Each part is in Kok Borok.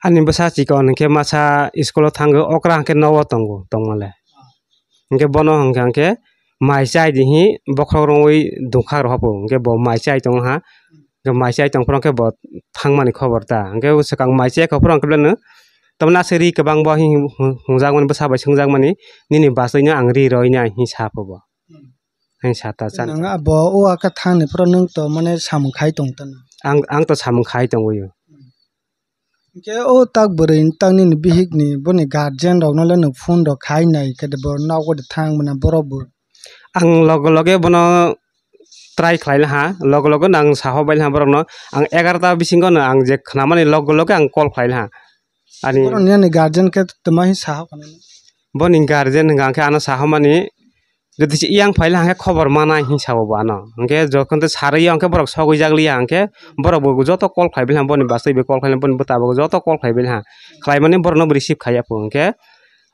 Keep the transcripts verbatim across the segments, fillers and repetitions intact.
Ani bwsa chikon hwnkhe masa school o thango, okra hwnkhe nogo tongo tongmale. Hwnkhe bono hwnkha hwnkhe mai chai di hi bokhorok rwngwi dungkhak rw hapo. Hwnkhe bo mai chai tong ha. Hwnkhe mai chai tong phuru hwnkhe bo thangmani khobor ta. Hwnkhe swkang mai chai kha phuru hwnkhe beleno tamni aswk ri kwbang bo hi hwnjakmani bwsa bai swngjakmani nini bachwino ang ri rwina hi sa pho bo. Hi sa ta chan. Nang abo o aka thangni phuru nwng to mane samung khai tong tano. Ang, ang to samung khai tongwi. Hwnkhe o tak bwrwi tak nini bihikni boni guardian rokno le nwng phone rok khai nai khe bo nogo de thang mwnai borok bo. Ang loge loge bono try khlai laha, loge loge no ang saho bai laha borokno. Ang egarota bisingo no ang je khnamani loge loge ang call khlai laha. Ani borokni ani guardian khe twma hi saho khnai? Boni guardian hwnkha khe ano saho mani, jodi se yang phai laha khe khobor manai hin sao bo ano. Hwnkhe jokhon tei sarwi ya hwnkhe borok sogwi jak liya hwnkhe borok bo joto call khlai bai laha, boni bachwi bai call khlai laha, boni bwta bo joto call khlai bai laha. Khlai mani borokno bo receive khai ya pho hwnkhe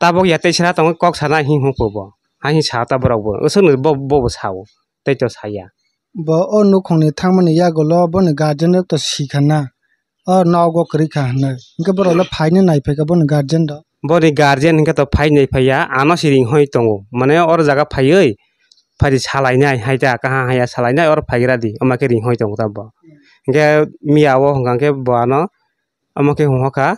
tabok ya tei sra tongo kok sana hi hung pho bo. Hai hi sa ta borok bo. Aswk no bo, bo, bo sao. Tei to saya. Bo o nukhungni thangmani yagulo boni guardian rok to sikha na. O nogo kwrwi kha hwnwi. Hwnkhe borok le phaino nai phai kha boni guardian rok. Boni guardian hwnkhe to phai nai phai ya. Ano se ring hoi tongo. Mane oro jaga phaiwi phai di salai nai hai ta kaha haya salai nai oro phai gra di. Omo khe ring hoi tongo ta bo. Hwnkhe miya o hwnkha khe bo ano omo khe hung kha,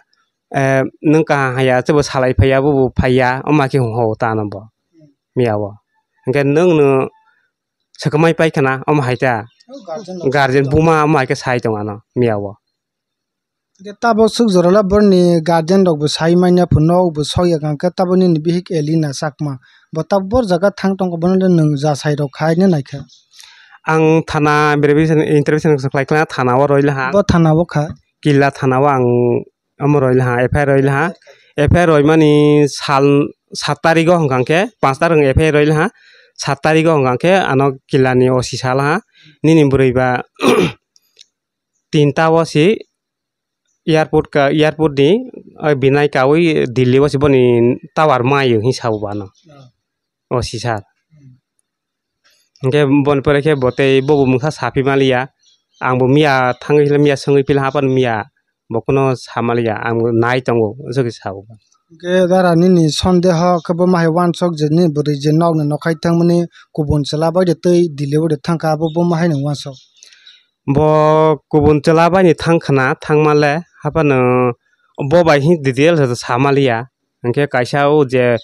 eh, nwng kaha haya tei bo salai phai ya bo bo phai ya omo khe hung ho ta ano bo. Miya o. Hwnkhe nwng no swkmai pai khna omo hai ta. O guardian rok guardian sai buma omo hai khe sai tong ano miya o. Hwnkhe tabok swk jora le borni guardian rok bo sai manya phunuk bo sok ya kha hwnkhe tabok nini bihik Elina Chakma. Bo tabok bor jaga thang tong kha bono le nwng jasai rok khai nai kha. Ang thana verification, intervention khlai khlai thana o roi laha. Bo thana o kha. Killa thana o ang omo roi laha, F I R roi laha. F I R roi mani sal sat tarigo hwnkha khe, panch tarikni F I R roi laha. Sat tarigo hwnkha khe ano killa ni O C sa laha. Nini bwrwi ba tinta o si airport ka, airport ni, o binai kawi Delhi o si boni tower mayo hin sao bo ano. O si sir. Hwnkhe boni pore khe bo tei bobo mungsa sapi maliya. Ang bo miya thangwi phila, miya swngwi phila haphano miya. Bo kuno samaliya, ang nai tongo, jogwi sao. Hwnkhe dara nini sondeho khe bo mahai wansok je nini bwrwi je nokni nokhai thangmani kubun chwla bai de tei Delhi o de thangkha, abo bo mahai nang wansok. Bo kubun chwla bai ni thangkhna, thangmale haphano bo bai hi detail samaliya. Hwnkhe kaisa o je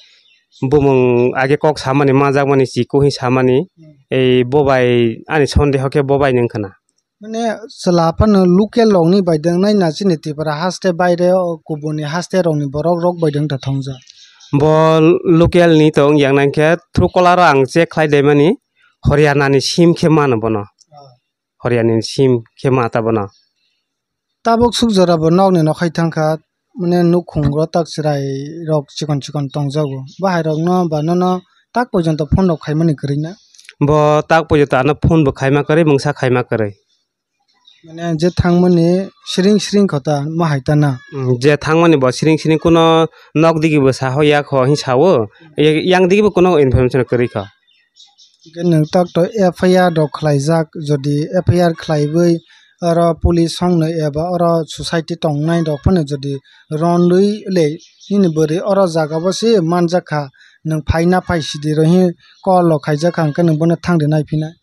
bumung age kok samani, manjakmani, chikung hi samani, ei bo bai ani sondeho khe bo bai ni wngkhna. Mane chwla phano local rokni bai de wngnai na chini Tripura haste baire o kubuni haste rokni borok rok bai de wngta thongjak? Bo local ni to wngya nang khe Truecaller o ang check khlai de mani Haryana ni sim khe mano bono. Haryana ni sim khe ma ta bono. Tabuk suk jora bo nokni nokhai thangkha, mane nukhung ro tak chwrai rok chikon chikon tongjago. Bahai rokno ba nono tak pojonto phone rok khaimani kwrwi na? Bo tak pojonto ano phone bo khaima kwrwi, mungsa khaima kwrwi. Mane je thangmani siring siring kho ta, ma hai ta na? Mm, je thangmani bo siring siring kuno nok digi bo sa hoi ya kho hin sao, yang digi bo kuno information kwrwi kho. Hwnkhe nwng tak to F I R rok khlaijak, jodi F I R khlaiwi oro police songno eba oro society tongnai rok phano jodi ronwi le nini bwrwi oro jaga bo se manjak kha, nwng phai na phai sidi rw hi call rok khaijak kha, hwnkhe nwng bono thang rwnai phinai.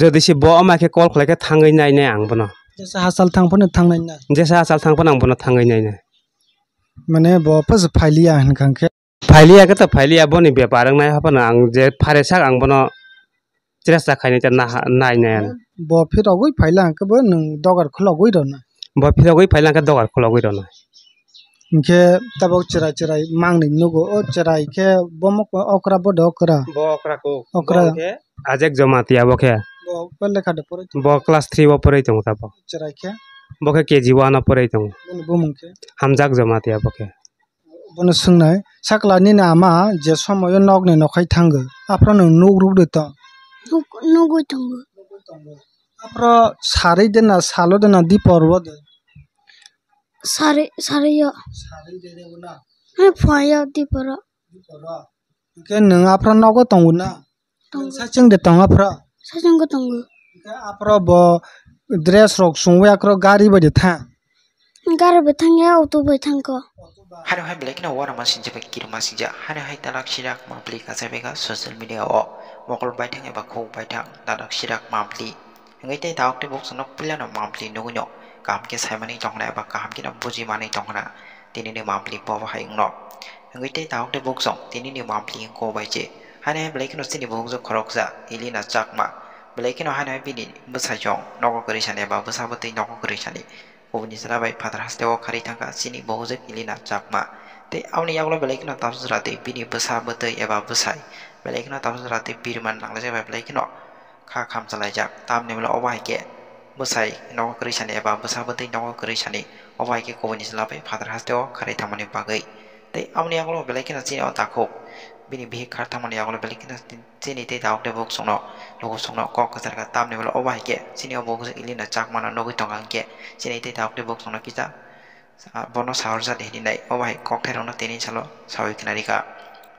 Jodi se bo ama khe call khlai khe thangwi nai nai ang bono. Jesa hachal thang phano thangnai na? Jesa hachal thang phano ang bono thangwi nai nai. Mane bo phas phailiya hwnkha khe? Phailiya khe to phailiya, boni bepar wngnai haphano ang je phare sak ang bono cheresta khainai ta naha-, nai nai ano. Bo phirogwi phaila hwnkhe bo nwng dogar khulogwi rwna? Bo phirogwi phaila hwnkhe dogar khulogwi rwna. Hwnkhe tabuk chwrai chwrai mangni nugo, o chwrai khe bomo okra bo de okra? Bo okra kuk. Okra. Bo khe Ajek Jamatia bo khe. Bo lekha de poroi tongo? Bo class three o poroi tongo tabuk. Chwrai khe? Bo khe K G one o poroi tongo. Boni bumung khe? Hamjak Jamatia bo khe. Bono swngnai, sakla nini ama je somoyo nokni nokhai thango, aphuru nwng nuk rwk de tong? Nuk-, nugwi tongo. Aphuru sarwi de na, salo de na, dipor o de? Sarwi, sarwi o. Sarwi de de na? Hai phuayo dipor o. Dipor o. Hwnkhe nwng aphuru nogo tongo na? Tongo. Sachwng de tongo aphuru? Sachwng bo tongo. Hwnkhe aphuru bo dress rok chumui aphuru gari bai de tha? Gari bai thangya, auto bai thangkho. Hano hai belai kheno uanama sinjak bai kirima sinjak. Hano hai tanak sirak mapli kachaibega social media o. Mokol baithang eba khuk baithang tanak sirak mapli. Wngwi tei tabuk tei bukchwng no puilano mapli nugwino kaham khe saimani tongkhna eba kaham kheno bujimani tongkhna tinini mapli bobo hai wngno. Wngwi tei tabuk tei bukchwng tinini mapli wngkho bai je. Hano hai belai kheno chini bukhukjwk khoroksa Elina Chakma. Belai kheno hano hai bini bwsajwng nogo kwrwi sani eba bwsa bwtwi nogo kwrwi sani. Kubuni chwla bai phatar hasteo kharwi thangkha chini bukhukjwk Elina Chakma. Tei aboni yagulo belai kheno tabuk jora tei bini bwsa bwtwi eba bwsai belai kheno tabuk jora tei birman nanglaijak bai belai kheno kha khamchalaijak. Tamni hwnba obo hai khe bwsai nogo kwrwi sani eba bwsa bwtwi nogo kwrwi sani obo hai khe kubuni chwla bai phatar hasteo kharwi thangmani bagwi. Tei aboni yagulo belai kheno chini o takhuk bini bihik khar thangmani yagulo belai kheno chini tei tabuk tei bukchwngno lukusongno kok kwchar kha. Tamni hwnba obo hai khe chini o bukhukjwk Elina Chakmano nugwi tongkha hwnkhe chini tei tabuk tei bukchwngno kisa sa-, bono sahorjadi hinwi nai obo hai kokthairokno tini salo sawi khna rikha.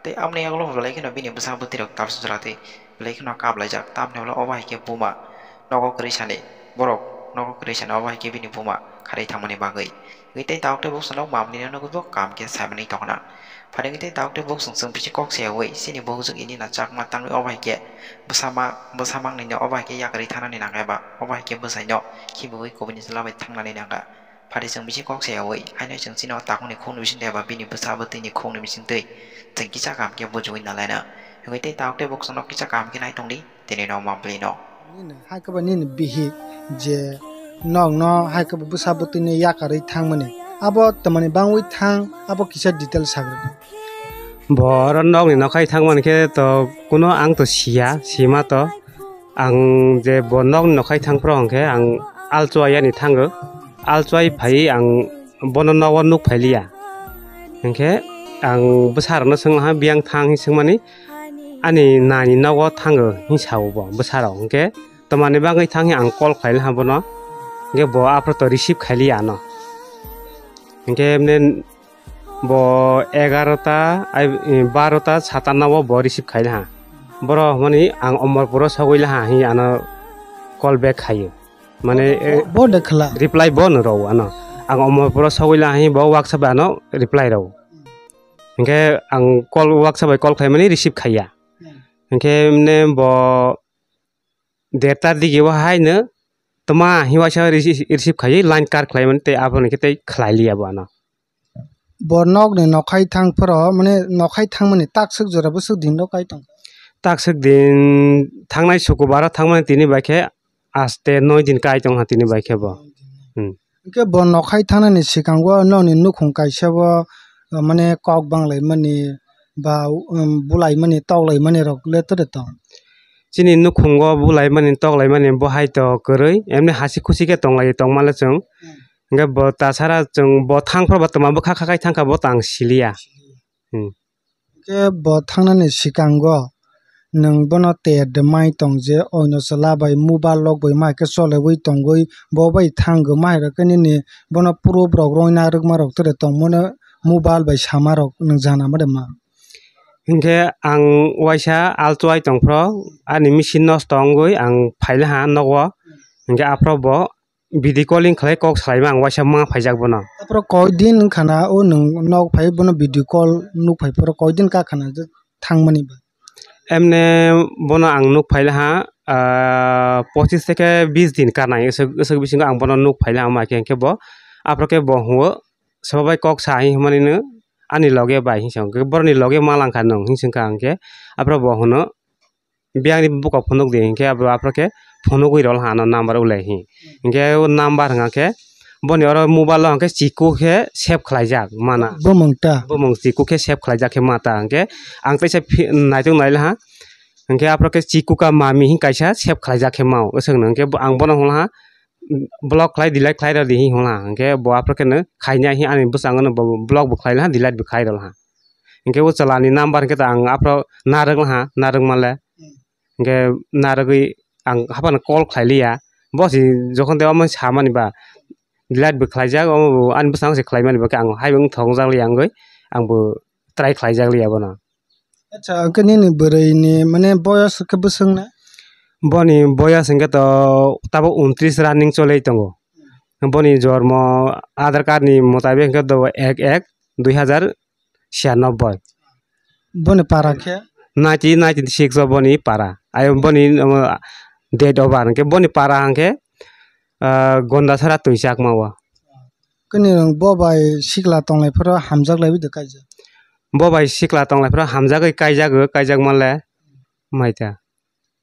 Tei aboni yagulo belai kheno bini bwsa bwtwirok tabuk jora tei belai kheno kaplaijak. Tamni hwnba obo hai khe buma nogo kwrwi sani borok nogo kwrwi sani obo hai khe bini buma kharwi thangmani bagwi. Wngwi tei tabuk tei bukchwngno mamlino nugwi bo kaham khe saimani tongkhna. Phaidi wngwi tei tabuk tei bukchwng chwng bisi kok sayawi chini bukhukjwk Elina Chakma tangwi obo hai khe bwsama bwsamaknwino obo hai khe yakarwi thanani nangkha eba obo hai khe bwsaino khibiwi kubuni chwla bai thangnani nangkha. Phaidi chwng bisi kok sayawi haino chwng chini o takhukni khukni bisingtwi eba bini bwsa bwtwini khukni bisingtwi chwng kisa kaham khe bujiwi nalaina. Wngwi tei tabuk tei bukchwngno kisa kaham khe nai tongdi. Tini no mapli no. Nini hai khe ba nini bihik je nok no hai khe ba bwsa bwtwi ni yakarwi thangmani. Abo tamani bangwi thang, abo kisa detail sagri. Bo oro nok ni nokhai thangmani khe to kuno ang to siya, sima to. Ang je bo nok ni nokhai thang phro hwnkhe ang alchua yani thango. Alchua phai ang bono nogo nuk phailiya. Hwnkhe ang bwsarokno swngha biyang thang hinwi swngmani. Ani nani nogo thango hinwi sao bo bwsarok, hwnkhe tamani bagwi thang hinwi ang call khlai laha bono, hwnkhe bo aphuru to receive khailiya ano. Hwnkhe emne bo egarota, ai, barota sata nogo bo receive khai laha. Boro hwnmani ang Omorpuro sogwi laha hinwi ano call back khaio. Mane, eh, bo de khla. Reply bo no rw ano. Ang Omorpuro sogwi laha hinwi bo WhatsApp bai ano reply rw. Hwnkhe ang call, WhatsApp bai call khlaimani receive khaiya. Hmm. Hwnkhe emne bo derta digi o haino tma hinwi waisa rece-, receive khaiwi line cut khlaimani tei aboni khe tei khlai liya bo ano. Bo nok ni nokhai thang phoro, mane nokhai thangmani takswk jora bwswk din rok kai tong? Takswk din thangnai sukubaro thangmani tini bai khe aste noi din kai tong ha tini bai khe bo. Hmm. Hwnkhe bo nokhai thangnani swkango nokni nukhung kaisa bo, mane kok banglaimani ba, um, bulaimani toklaimani rok le tore tong? Chini nukhungo bulaimani toklaimani bo hai to kwrwi, emni hasi khusi khe tonglai tongmale chwng. Hmm. Hwnkhe bo tasara chwng bo thang phro bo tma bwkha kha khai thang kha bo tang siliya. Hmm. Hwnkhe bo thangnani swkango nwng bono ter de mai tong je oino chwla bai mobile lok bai mai khe cholaiwi tongwi bo bai thango mai rok khe nini bono proof rok roina rwkma rok tore tongmano mobile bai sama rok nwng jana ma de ma. Hwnkhe ang waisa alchwai tongphro ani machine nosto wngwi ang phailaha nogo, hwnkhe aphro bo video calling khlai kok salaima ang waisa ma phaijak bono. Aphro koi din wngkha na o nwng nok phai bono video call nuk phai phoro koi din ka khana je thangmani ba? Emne bono ang nuk phailaha, ah, pochis theke bis din kanai, aswk, aswk bisingo ang bono nuk phailaha, ma khe, hwnkhe bo, aphro khe bo hwngo, sobo bai kok sa hinwi hwnmani no, ani loge bai hinwi sa, hwnkhe boroni loge ma langkha nwng hinwi swngkha, hwnkhe aphro bo hwno, biyangni bukok phunuk di, hwnkhe abo, aphro khe phunugwi rwlaha ano number ulai hi. Hwnkhe o number hwnkha khe boni oro mobile o hwnkhe chiku khe save khlaijak mana. Bumung ta? Bumung chiku khe save khlaijak khe ma ta, hwnkhe ang teisa phi-, naitok nailaha, hwnkhe aphro khe chiku ka mami hin kaisa save khlaijak khe mao. Aswkno hwnkhe bo, ang bono hwnlaha, block khlai delete khlai rw di hi hwnlaha, hwnkhe bo aphro kheno khaina hi ani bwskango no bo block bo khlai laha, delete bo khlai rw laha. Hwnkhe o chwla ni number hwnkhe ta ang aphro narwk laha, narwk male. Hmm. Hwnkhe narwgwi ang haphano call khlai liya. Bo se jokhon de omo samani ba delete bo khlaijak, omo bo ani bwskango se khlaimani ba khe ang hai wng thongjak liya wngwi ang bo try khlaijak liya bono. Acha, hwnkhe nini bwrwi ni mane boyos khe bwswk na? Boni boyos hwnkhe to tabuk untris running choli tongo. Boni jormo Aadhaar card ni mutabik hwnkhe do ek ek dui hazar siyanoboi. Boni para khe? Nineteen ninety six o boni para. Ayo boni, um, date of birth hwnkhe boni para hwnkhe, ah, Gondasara Twichakma o. Kini bo bai sikla tonglai phoro hamjak laibi de kaijak? Bo bai sikla tonglai phoro hamjagwi kaijago, kaijakma le maita.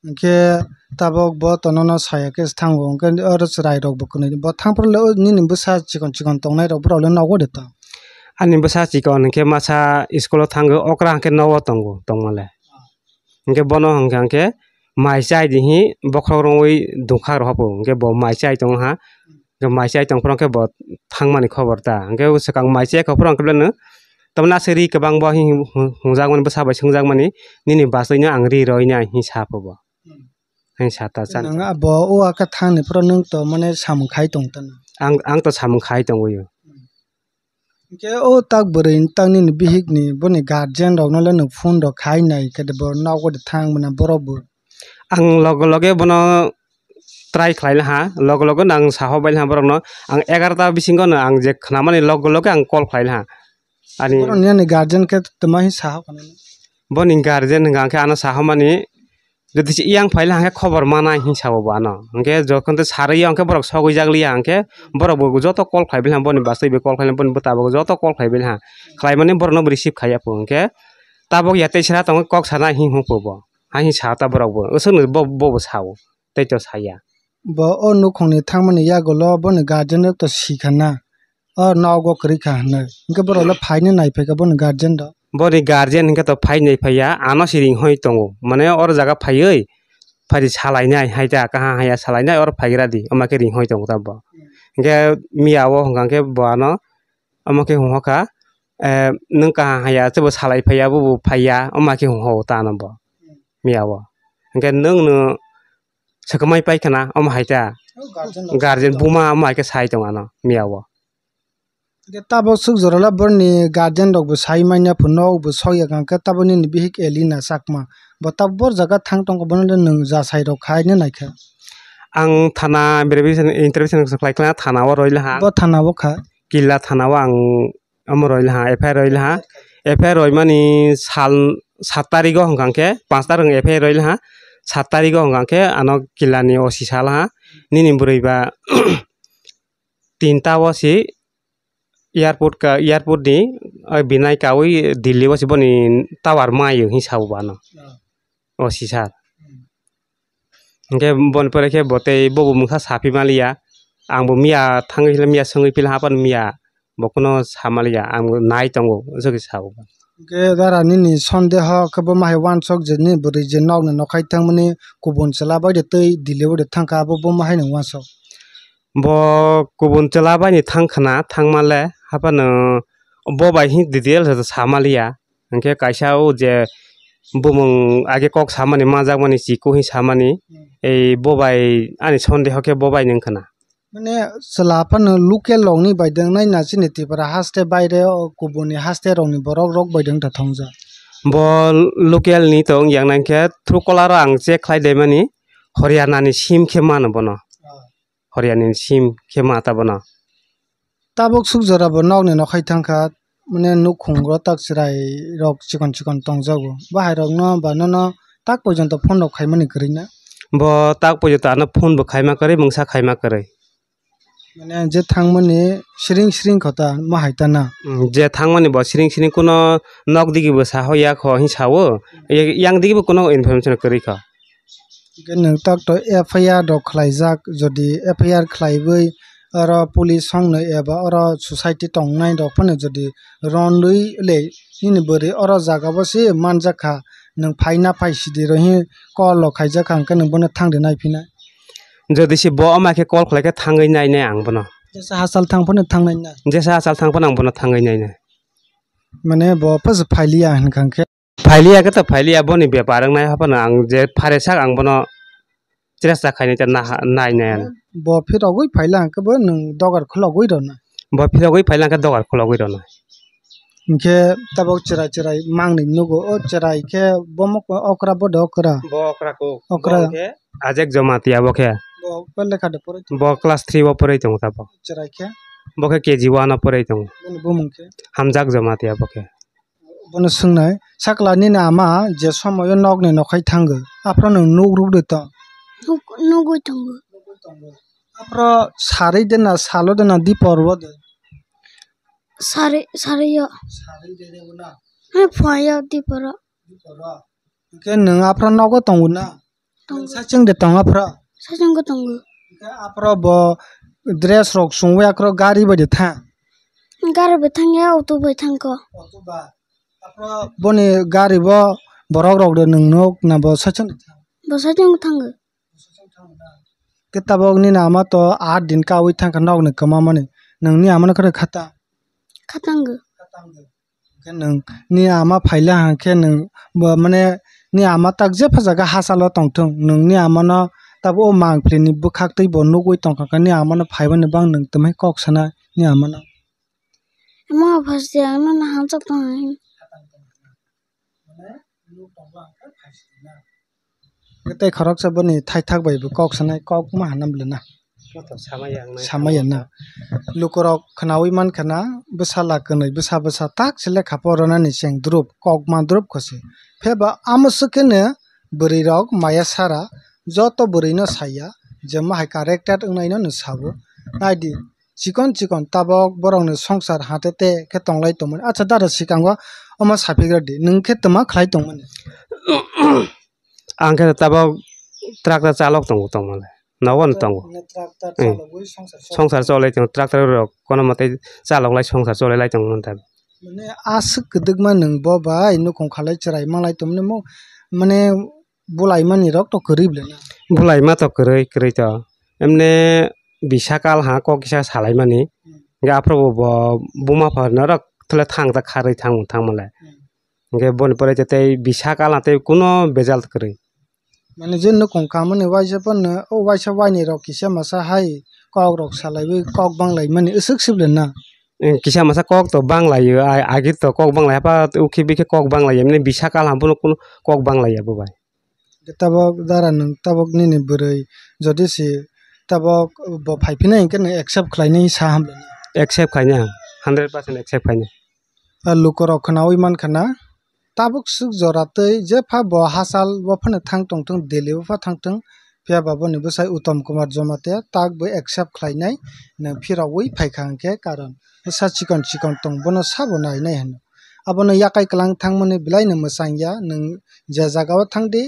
Hwnkhe tabok bo tonono saya khe thango, hwnkhe oro chwrairok bo kwnwi. Bo thang phuru le o nini bwsa chikon chikon tongnairok borok le nogo de tong? Ani bwsa chikon hwnkhe masa school o thango, okra hwnkhe nogo tongo tongmale. Hwnkhe bono hwnkha hwnkhe mai chai di hi bokhorok rwngwi dungkhak rok hapo, hwnkhe bo mai chai tongo ha. Hwnkhe mai chai tong phuru hwnkhe bo thangmani khobor ta. Hwnkhe swkang mai chai kha phuru hwnkhe beleno tamni aswk ri kwbang bo hi hwnjakmani, bwsa bai swngjakmani, "Nini bachwino ang ri rwina," hi sa pho bo. Hmm. Hai sa ta chan. Nang abo o aka thangni phuru nwng to mane samung khai tong tano. Ang, ang to samung khai tongwi o. Hmm. Hwnkhe o tak bwrwi tak nini bihikni boni guardian rokno le nwng phone rok khai nai khe bo nogo de thang mane borok bo. Ang loge loge bono try khlai laha, loge loge no ang saho bai laha borokno. Ang egarota bisingo no ang je khnamani loge loge ang call khlai laha. Ani borok ni, ani guardian khe twma hi saho khnani? Boni guardian hwnkha hwnkhe ano saho mani, jodi se yang phai laha hwnkhe khobor manai hin sao bo ano. Hwnkhe jokhon tei sarwi ya hwnkhe borok sogwi jak liya hwnkhe borok bo joto call khlai bai laha, boni bachwi bai call khlai laha, boni bwta bo joto call khlai bai laha. Khlai mani borok no bo receive khai ya pho hwnkhe tabok ya tei sra tongo kok sana hin hwn pho bo. Hai hin sa ta borok bo. Aswk no bo, bo bo sao. Tei to saya. Bo o nukhungni thangmani yagulo boni guardian rok to sikha na, o nogo kwrwi kha hinwi. Hwnkhe borok le phaina naiphai kha boni guardian rok. Boni guardian hwnkhe to phai naiphai ya, ano se ring hoi tongo. Mane oro jaga phaiwi, phai di salainai, hai ta kaham haya salainai, oro phaigra di, omo khe ring hoi tongo ta bo. Hwnkhe miya o hwnkha khe bo ano, omo khe hwnka kha, eh, nwng kaham haya, tei bo salai phaiya, bo bo phaiya, omo khe hwnka o ta ano bo. Miya o. Hwnkhe nwng no, swkang mai pai khna, omo hai ta. O guardian rok guardian swkang buma omo hai khe sai tong ano miya o. Hwnkhe tabok swk jora le borni guardian rok bo sai manya pho nok bo sok ya kha, hwnkhe tabok nini bihik Elina Chakma. Bo tabok bor jaga thang tong kha, bono le nwng jasai rok khai nai kha. Ang thana verification, intervention khlai khna thana o roi laha. Bo thana o kha? Killa thana o ang omo roi laha, F I R roi laha. F I R roi mani sal sat tarik o hwnkha khe, panch tarik o F I R roi laha. Sat tarik o hwnkha khe ano killa ni O C sa laha. Nini bwrwi ba tinta o si airport ka, airport ni, o binai kawi Delhi o si boni tower mayo hin sao bo ano. O si sir. Hwnkhe boni pore khe bo tei bobo mungsa sapi maliya. Ang bo miya thangwi hile miya swngwi pila hapan miya bo kuno samaliya, ang bo nai tongo, jogwi sao. Hwnkhe dara nini sondeho khe bo mahai wansok je nini bwrwi je nokni nokhai thangmani kubun chwla bai de tei Delhi o de thangkha, abo bo mahai nang wansok? Bo kubun chwla bai ni thangkhna, thangmale haphano bo bai hi detail se samaliya. Hwnkhe kaisa o je bumung age kok samani, manjakmani, chikung hi samani, ei bo bai ani sondeho khe bo bai ni wngkhna. Mane chwla phano local rokni bai de wngnai na, chini Tripura haste baire o kubuni haste rokni borok rok bai de wngtha thongjak? Bo local ni to wngya wngnai khe Truecaller o ang check khlai de mani Haryana ni sim khe mano bono. Ah. Haryana ni sim khe ma ta bono. Tabuk suk jora bo nokni nokhai thangkha, mane nukhung ro tak chwrai rok chikon chikon tongjago. Bo hai rok no ba nono tak pojonto phone rok khaimani kwrwi na? Bo tak pojonto ano phone bo khaima kwrwi, mungsa khaima kwrwi. Mane je thangmani siring siring kho ta, ma hai ta na? Mm, je thangmani bo siring siring, kuno nok digi bo sa hoi ya kho hin sao, yang digi bo kuno information kwrwi kho. Hwnkhe nwng tak to F I R rok khlaijak, jodi F I R khlaiwi oro police songno eba oro society tongnai rok phano jodi ronwi le nini bwrwi oro jaga bo se manjak kha, nwng phaina phai sidi rw hi call rok khaijak kha, hwnkhe nwng bono thang rwnai phinai. Jodi se bo ama khe call khlai khe thangwi nainai ang bono. Jesa hachal thang phano thangnai na? Jesa hachal thang phano ang bono thangwi nainai. Mane bo phas phailiya hwnkha hwnkhe? Phailiya khe ta phailiya, boni bepar wngnai haphano ang je phare sak ang bono chesta khainai ta naha-, nainai ano. Bo phirogwi phaila hwnkhe bo nwng dogar khulogwi rwnai? Bo phirogwi phaila hwnkhe dogar khulogwi rwnai. Hwnkhe tabok chwrai chwrai mangni nugo, o chwrai khe bomo okra bo de okra? Bo okra kuk. Okra. Bo khe Ajek Jamatia bo khe. Bo bele kha de poroi tongo? Bo class three o poroi tongo tabok. Chwrai khe? Bo khe K G one o poroi tongo. Bini bumung khe? Hamjak Jamatia bo khe. Bono swngnai, sakla nini ama je somoyo nokni nokhai thango, aphro nwng nuk rwk de tong? Nuk-, nugwi tongo. Aphro sarwi de na, salo de na, dipor o de? Sarwi, sarwi o. Sarwi de de bo na? Hai phuayo dipor o. Dipor o. Hwnkhe nwng aphro nogo tongo na? Tongo. Sachwng de tong aphro? Sachwng bo tongo. Hwnkhe aphro bo dress rok chumui aphro gari bai de thang? Gari bai thang ya, auto bai thang kho. Auto bai. Aphro boni gari bo borok rok de nwng nuk na bo sachwng de thang? Bo sachwng thango. Khe tabok nini ama to aat din kaui thang kha nokni kwma mani. Nwng ni ama no kheno khatang? Khatango. Khe nwng ni ama phaila hang khe nwng bo mane ni ama tak jepha jaga hachalo tongthung, nwng ni ama no tabuk o mangpili ni bwkhak twi bo nugwi tongkha khe ni ama no phaimani bang nwng twmai kok sana ni ama no. Ama phaste ang no hamjak tong hai. Tei khoroksa boni thaithak bai bo kok sanai, kok ma hanam le na. Samaya na. Lukurok khwnaui mankha na, bwsala kwnwi bwsa bwsa tak se lekha poronani cheng drup, kok ma drup kho se. Pheba amo swkhe no bwrwi rok maya sara, joto bwrwi no saya, je ma hai corrected wngnai no no sabo. Naidi, chikon chikon tabok borokni songsar hate te khe tonglai tongmani. Acha dada, swkango omo saphigra di, nwng khe twma khlai tongmani? Ang khe tabok tractor chalok tongo tongmani, nogo no tongo. Tractor chalogwi songsar choli. Songsar cholai tongo, tractor rok kono mote chalok lai songsar cholai lai tongmani tabok. Mane aswk kwdwkma nwng bo bai nukhung khalai chwrai manglai tongmani mo, mane bulaimani rok to kwrwi bwle na? Bulaima to kwrwi, kwrwi to. Emne bisa kal ha kok kisa salaimani. Hmm. Hingke aphuru bo buma pharno rok thele thang ta kharwi thang thang male. Hmm. Hingke boni pore tei bisa kal ha tei kuno bejal kwrwi. Mane je nokong kamani waisa phano, o waisa waini rok kisa masa hai kok rok salaiwi kok banglaimani aswk sibla na? Eh, kisa masa kok to banglaio, a-, agi to kok banglai, apa ukhi bikhe kok banglaio, emne bisa kal ha bono kuno kok banglaiya bo bai. Tabok dara nwng tabok nini bwrwi jodi se tabok bo phai phina hinkhe nwng accept khlainai sa hamlai? Accept khainai ang, hundred percent accept khainai. A lukurok khwnaui mankha na tabuk swk jora tei jepha bo hachal bo phano thang tongthung, Delhi o pha thangthung, phiya ba boni bwsai Uttam Kumar Jamatia tak bo accept khlainai nwng phirogwi phaikha hinkhe, karon bwsa chikon chikon tong bono sabo nainai hino. Abono yakai kwlang thangmani belaino mwchang ya, nwng je jaga o thang di,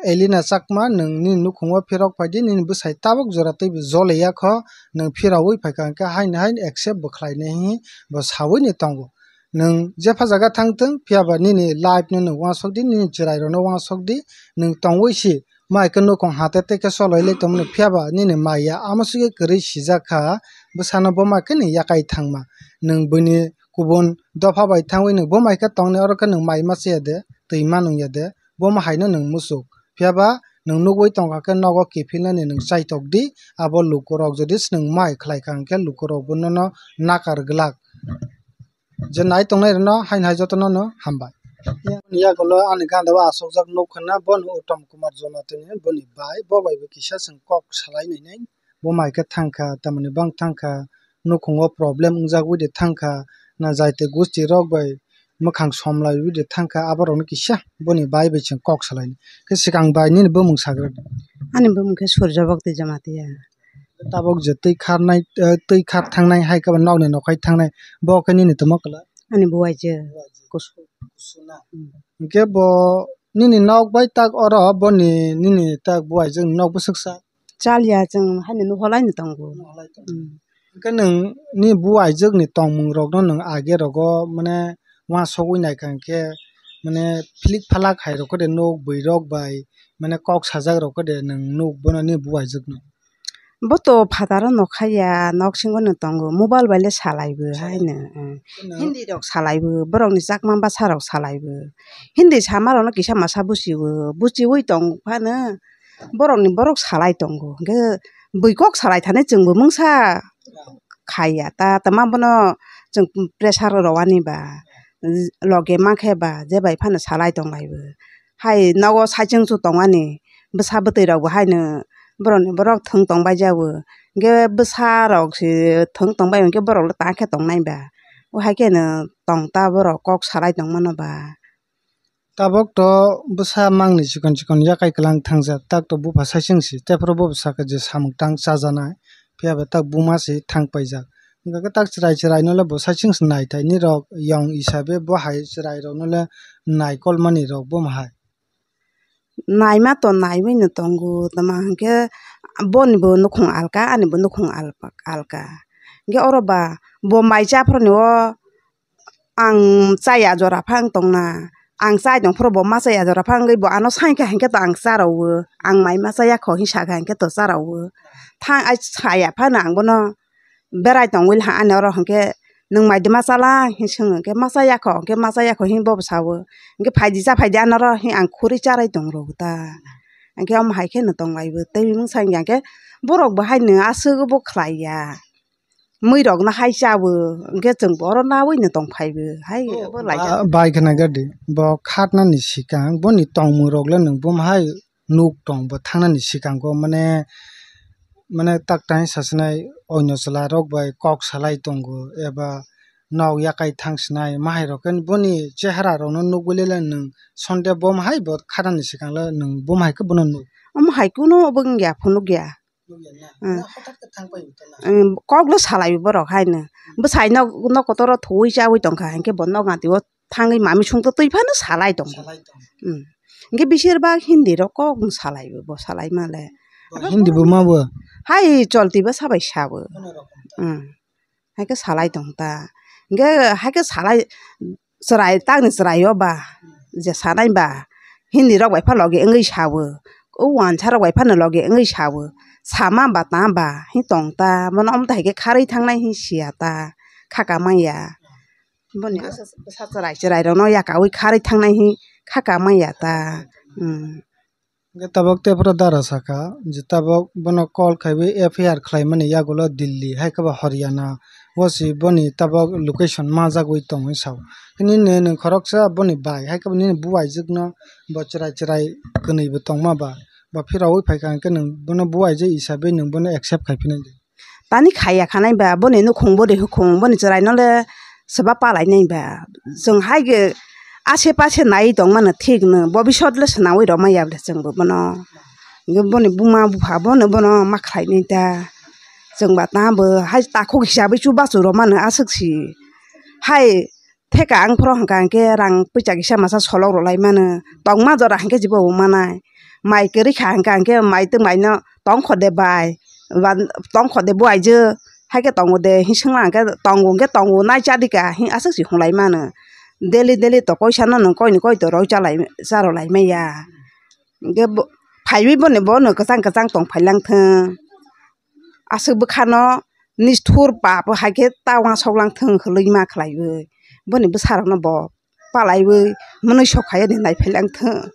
Elina Chakma, nwng nini nukhungo phirok phai di, nini bwsai tabuk jora tei bo jole ya kho, nwng phirogwi phaikha hinkhe haino haino accept bo khlainai hinwi bo saui ni tongo. Nwng jepha jaga thang thung, phiya ba nini life no nwng uansuk di, nini chwrai rok no uansuk di, nwng tongwi si, mai khe nukhung hate tei khe cholai lai tongmani, phiya ba nini maya amo sugwi kwrwi sijak kha, bwsano bo mai khe nwng yakai thangma. Nwng buini kubun dopha bai thangwi nwng bo mai khe tongnai, oro khe nwng mai ma chaya de, twi ma nung ya de, bo ma hai no nwng muchuk. Phiya ba nwng nugwi tongkha khe nogo kiphilnani nwng chaitok di, abo lukurok jodi se nwng mai khlai kha hinkhe lukurok bo nono nakar glak. Je nai tongnai rwno haino hai jotono no hambai. Yagulo ani ganda o asokjak nuk khna bono Uttam Kumar Jamatia ni boni bai, bo bai bo kisa chwng kok salai nai nai. Bo mai khe thang kha, tamoni bang thang kha, nukhungo problem wngjagwi de thang kha, na jaite gusti rok bai mwkhang somlaiwi de thang kha, aborokno kisa boni bai bai chwng kok salai nai. Khe swkang bai nini bumung sagra di. Ani bumung khe Surjo Bhakti Jamatia. Tabok je twi kharnai, eh, twi khar thangnai hai khe bo nokni nokhai thangnai, bo khe nini tamo kwla? Ani buaijwk. Buaijwk. Kusu. Kusu na? Hmm. Hinkhe bo nini nok bai tak oro boni nini tak buaijwk nok bwswk sa? Chaliya, chwng haino nuholaino tongo. Nuholai tongo. Hmm. Hinkhe nwng ni buaijwk ni tongmung rok no nwng age rogo mane uansugwi naikha hinkhe mane philik phalak hai rok khe de nuk bwrwi rok bai mane kok sajak rok khe de nwng nuk bono ni buaijwk no. Bo to phataro nokhaiya, noksingo no tongo, mobile bai le salai bo. Salai. Haino, eh. Hindi rok salai bo, borok ni Chakma bwsa rok salai bo. Hindi sama rok no kisa masa buchi bo, buchiwi tong phano borok ni borok salai tongo. Hwnkhe bwi kok salai thani chwng bo mungsa khaiya, ta tama bono chwng pressure rwani ba, loge ma khe ba, je bai phano salai tong lai bo. Hai nogo saichung chu tongmani, bwsa bwtwi rok bo haino Borokni borok thwng tong bai jago. Hinkhe bwsa rok se thwng tong bai hinkhe borok le ta khe tong nai ba. O hai kheno tong ta borok kok salai tong mano ba. Tabok to bwsa mangni chikon chikon yakai kwlang thangjak, tak to bupha saichung si, tephuru bo bwsa khe je samung tang chajanai, phiya ba tak buma se thang paijak. Hwnkhe khe tak chwrai chwrai no le bo saichung se nai thai, nirok yong hisabe bo hai chwrai rok no le nai kolmani rok bo hai. Naima to naiwi no tongo, tama hinkhe boni bo nukhung alka, ani bo nukhung alpa-, alka. Hinkhe oro ba bo mai cha phuru ni o ang chaya jora phang tongna, ang chai tong phuru bo ma chaya jora phang wngwi bo ano sai kha hinkhe to ang cha rw o, ang mai ma chaya kho hin sa kha hinkhe to cha rw o. Thang ai saya phano ang bono berai tongwi ha ani oro hinkhe nwng mai de ma chala hin swng hinkhe ma chaya kho hinkhe ma chaya kho hin bo sa o. Hinkhe phai di cha phai di ano oro hin ang khuri charai tong rw o ta. Hinkhe omo hai khe no tong lai o tei mung sa hinkhe borok bo hai no aswk bo khlai ya. Mui rok no hai cha bo, hinkhe chwng bo oro nawi no tong phai bo, hai Oh, bo lai ba-, jak. Bai khna gadi. Bo khatnani swkang, boni tongmung rok le nwng bum hai nuk tong, bo thangnani swkang o, mane, mane tak tang sasinai oino chwla rok bai kok salai tongo, eba nok yakai thang sinai, mahai rok khe boni chehara rok no nugwi le nwng sonde bum hai bo khatnani swkang le nwng bum hai khe bono nuk. Omo hai kunu obo wngya, phunukya. Nukya na? Hmm. Na hothat khe thang pai uta na? Hmm, kok le salai borok haino. Bwsai nok, nok kotor o thuwi chawi tongkha, hinkhe bo nok nati o thangwi mami sungto twi phano salai tongo. Salai tongo. Hmm. Hinkhe bisir bak Hindi rok kok no salai bo, bo salai male. Bo Hindi bo ma bo? Hai cholti bo sabai sabo. Bono rok. Hmm. Hai khe salai tong ta. Hinkhe hai khe salai chwrai, takni chwrai o ba, je sanai ba, Hindi rok bai pha logi wngwi sa o, o wansa rok bai phano logi wngwi sa o, sama ba ta ba hin tong ta, bono omo tai hai khe kharwi thangnai hin sia ta, kha ka manya. Boni asa bwsa chwrai chwrai rok no yakaui kharwi thangnai hin kha ka manya ta. Hmm. Hwnkhe tabok tephuru dara sakha je tabok bono call khaiwi F I R khlaimani yagulo Delhi, hai khe bo Haryana, o se boni tabok location majagwi tongwi sao. Nini nwng khoroksa boni bai, hai khe bo nini buaijwkno bo chwrai chwrai kwnwi bo tongma ba, bo phiraui phaikha hinkhe nwng bono buaijwk hisabe nwng bono accept khai phino di. Tani khaiya khanai ba, boni nukhung, boni hukhung, boni chwrai no le swba palai nai ba. Chwng hai khe ase pase nai tong mano thik no, bobisot le swnaui rw manya ble chwng bo bono. Hinkhe boni buma bupha bono, bono ma khlai nai ta. Chwng ba tamo bo hai takhuk hisabwi chubachu rw mano aswk si. Hai Theka ang phoro hwnkha hinkhe rang puisa kisa masa solok rw lai mano. Tongma jora hinkhe jibo bo manai. Mai kwrwi kha hwnkha hinkhe mai tei mai no tong kho de bai. Ba tong kho de bo aijwk. Hai khe tongo de hin swngla hinkhe tongo hinkhe tongo nai cha di ka hin aswk si hwnlai mano. Daily daily to koisa no nwng koi ni koi to roi cha lai, cha rw lai manya. Hinkhe bo phaiwi boni bono kwchang kwchang tong phai lang thung. Aswk bwkhano nishthur pap hai khe ta uansuk lang thung hwnwi ma khlaiwi. Boni bwsa rokno bo palaiwi mwnwi sok hai ani nai phai lang thung.